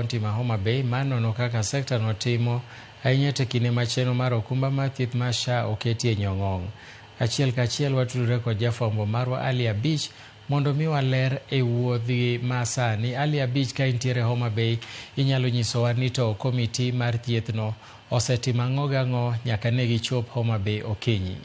kaunti ma Homa Bay mar nono kaka sekta no timo ahinya to e kinde ma chenro mar okumba mar thieth mar SHA oketie nyong'ong'. Achiel kachiel watudore kod jafwambo marwa Ali Abich mondo omiwa ler e wuodhgi ma sani. Ali Abich ka intiere Homa Bay inyalo nyisowa ni to komiti mar thieth no osetimo ang'o gang'o nyaka ne gichop Homa Bay okinyi.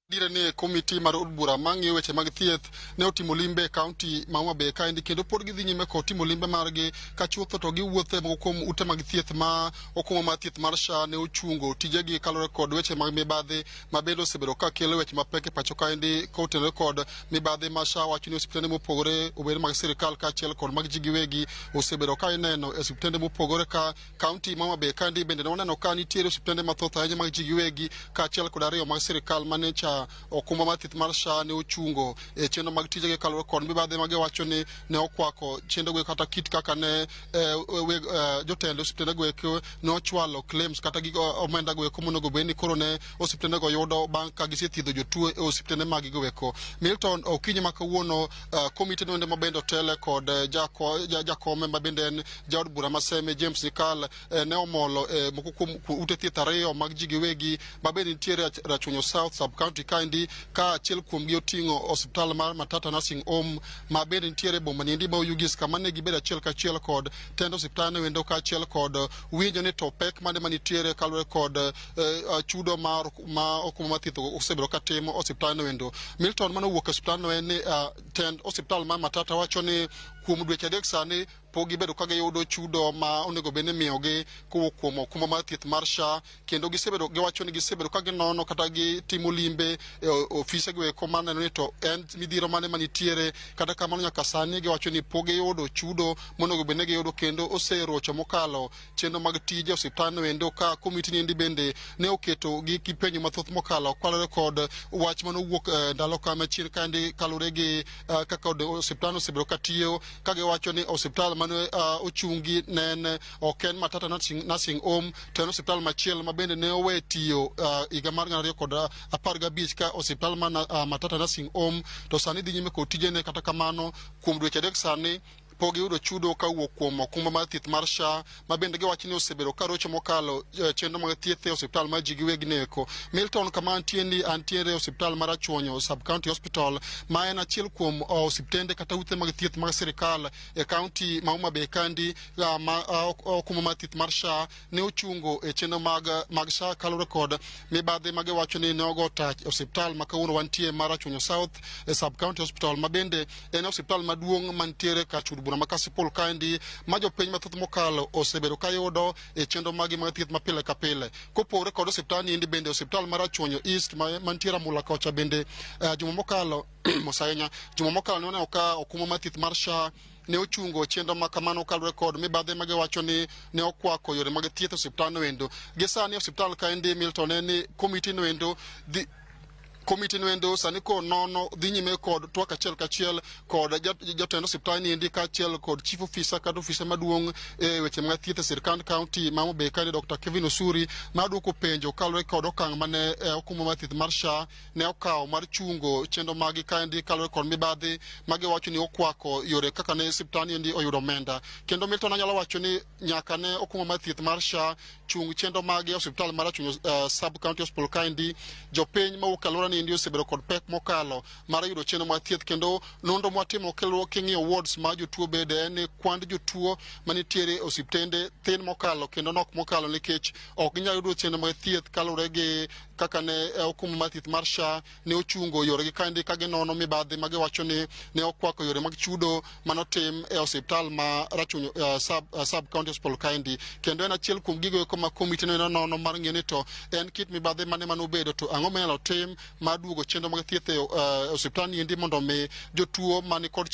Dire ni komiti mar od bura mang'iyo weche mag thieth ne otimo limbe e kaunti ma Homa Bay kaendi kendo pod gidhi nyime kod timo limbe margi ka chutho to giwuotho e moko kuom ute mag thieth ma okumba mar thieth mar SHA ne ochungo tijegi kaluwore kod weche mag mibadhi ma bende osebedo ka kelo weche mapek e pacho kaendi kotenore kod mibadhi ma SHA wacho ni osiptende mopogore obed mag sirikal kaachiel kod mag ji giwegi osebedo ka ineno e osiptende mopogore ka Kaunti ma Homa Bay kaendi bende ne waneno ka nitiere osiptende mathoth ahinya mag ji giwegi kaachiel kod ariyo mag sirikal mane cha okumba mar thieth mar SHA ne ochungo e chenro mag tijegi kaluwore kod mibadhi ma giwacho ni ne okwako chenrogo kata kit kaka ne weg jotend osiptendego eko ne ochwalo claims kata gigo omenda go eko monego bed ni koro ne osiptendego yudo bang' ka gisethiedho jotuo e osiptende mag gigo eko. Milton, okinyi ma kawuono komite noende ma bende otele kod jakome ma bende en Jaod bura ma Seme James Nyikal ne omolo e moko kuom ute thieth ariyo mag ji giwegi ma bende nitiere Rachuonyo South sub county kaendi ka achiel kuomgi oting'o osiptal mar Matata Nursing Home ma bende nitiere e boma niendi ma Oyugis kama ne gibedo achiel kachiel kod tend osiptal no endo kaachiel kod winjo ni to pek mane manitiere kaluwore kod chudo mar ma okumba mar thieth osebedo ka timo osiptal no endo. Milton mane owuok e osiptal no en ni tend osiptal mar Matata wacho ni kuom dweche adek sani pok gibedo ka giyudo chudo ma onego bed ni imiyogi kowuok kuom okumba mar thieth mar SHA kendo gisebedo giwacho ni gisebedo ka ginono kata gitimo limbe e ofise go eko mar neno ni to en midhiero mane manitiere kata kamano nyaka sani giwacho ni pok giyudo chudo monego bed ni giyudo kendo oserocho mokalo chenro mag tije osiptandno endo ka komiti niendi bende ne oketo gi kipenjo mathoth mokalo kaluwore kod wach mane owuok ndalo ka machien kaendi kaluwore gi kaka osiptandno osebedo ka tiyo ka giwacho ni osiptal mane ochungi ne en ok en Matata Nursing Home to en osiptal machielo ma bende ne owe tiyo higa mar 2015 ka osiptal mar Matata Nursing Home to sani dhi nyime kod tijene kata kamano kuom dweche adek sani pok giyudo chudo ka owuok kuom okumba mar thieth mar SHA ma bende giwacho ni osebedo ka rocho mokalo chenro mag thieth e osiptal mar ji giwegi neko. Milton kama antie ni antiere e osiptal mar Rachuonyo Sub County Hospital ma en achiel kuom osiptende kata ute mag thieth mag sirikal e kaunti ma Homa Bay kandi ma okumba mar thieth mar SHA ne ochungo e chenro mag mag SHA kaluwore kod mibadhi ma giwacho ni ne ogo tach e osiptal ma kawuono wantie mar Rachuonyo South e Sub County Hospital ma bende en osiptal maduong' mantiere kar chud bura ma Kasipul kaendi ma jopiny mathoth mokalo osebedo ka yudo e chenro maggi mag thieth ma pile ka pile. Kopogore kod osiptal ni endi bende osiptal mar Rachuonyo East mantiere Amula kocha bende juma mokalo mos ahinya juma mokalo ne waneno ka okumba mar thieth mar SHA ne ochungo chenro ma kamano kaluwore kod mibadhi ma giwacho ni ne okwako yore mag thieth e osiptal no endo. Gi sani osiptal kaendi Milton en ni komiti no endo dhi komiti no endo sani ko nono dhi nyime kod twak achiel kachiel kod jatend osiptal ni endi kaachiel kod chief officer kata ofisa maduong' e weche mag thieth e sirkand kaunti ma Homa Bay kaendi Dr. Kevin Osuri ma duoko penjo kaluwore kod okang' mane okumba mar thieth mar SHA ne okawo mar chungo chenro maggi kaendi kaluwore kod mibadhi ma giwacho ni okwako yore kaka ne osiptal ni endi oyudo omenda. Kendo Milton anyalo wacho ni nyaka ne okumba mar thieth mar SHA chung chenro mage e osiptal mar Rachuonyo Sub County Hospital kaendi, jopiny mawuok e alwora ni endi osebedo kod pek mokalo mar yudo chenro mar thieth kendo nonro mwatimo king'iyo wards ma jotuo bede en ni kwand jotuo manitiere e osiptende thin mokalo kendo nok mokalo nikech ok ginyal yudo chenro mag thieth kaluwore gi kaka ne okumba mar thieth mar SHA ne ochungo yoregi kaendi ka ginono mibadhi ma giwacho ni ne okwako yore mag chudo manotim e osiptal ma Rachuonyo sub county hospital kaendi. Kendo en achiel kuom gigo eko ma komiti no nono mar ng'iyo ni to en kit mibadhi mane manobedo to ang'o minyalo tim mar duogo chenro mag thieth e osiptal ni endi mondo mi jotuo mani kod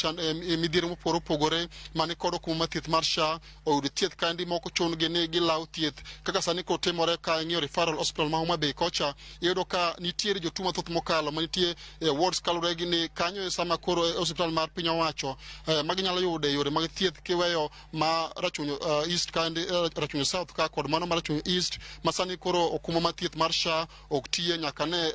midhiero mopogore opogore mani kod okumba mar thieth mar SHA oyud thieth kaendi mok ochun gi ni gilaw thieth kaka sani koro timore ka ing'iyo referral hospital ma Homa Bay kocha. cha iyudo ka nitiere jotuo mathoth mokalo manitie e wards kaluwore gi ni kanyo e sama koro e osiptal mar piny owacho ma ginyalo yude yore mag thieth kiweyo ma Rachuonyo East kaendi, Rachuonyo South ka kod mano mar Rachuonyo East ma sani koro okumba mar thieth mar SHA ok tiye nyaka ne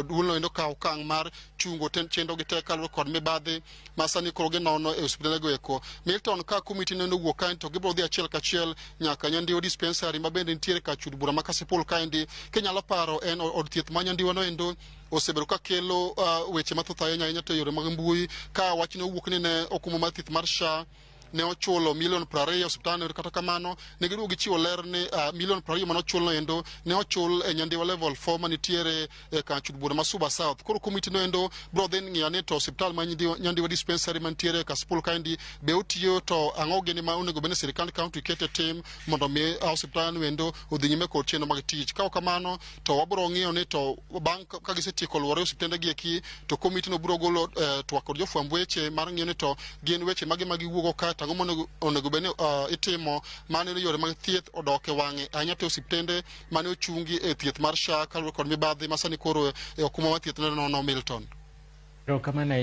duolno endo kaw okang' mar chungo chenro gi te kaluwore kod mibadhi ma sani koro ginono e osiptende go eko. Milton, ka komiti nendo wuok kaendi to gibiro dhi achiel kachiel nyaka Nyandiwa dispensary ma bende nitiere kar chud bura ma Kasipul kaendi. Kinyalo paro en od thieth ma Nyandiwa no endo osebedo ka kelo weche mathoth ahinya ahinya to e yore mag mbui ka wach ne owuok ni ne okumba mar thieth mar SHA ne ochulo milion 20 osiptal. Kata kamano ne giduogo gichiwo ler ni milion 20 mane ochul no endo ne ochul e Nyandiwa level 4 manitiere e kar chud bura ma Suba South. Koro komiti no endo biro dhi ng'iyo ni to osiptal ma Nyandiwa dispensary mantiere Kasipul kaendi be otiyo, to ang'o gini ma onego bed ni sirikand county kete tim mondo mi osiptal no endo odhi nyime kod chenro mag tich. Ka ok kamano to wabiro ng'iyo ni to bang' ka gisetieko luore osiptende gi eki to komiti no biro golo twak kod jofwamb weche mar ng'iyo ni to gin weche mage ma giwuogo ka to ang'o monego bed ni itimo mane yore mag thieth odok e wang'e ahinya to osiptende mane ochungi e thieth mar SHA kaluwore kod mibadhi ma sani koro e okumba mar thieth nono. Milton. Erokamano.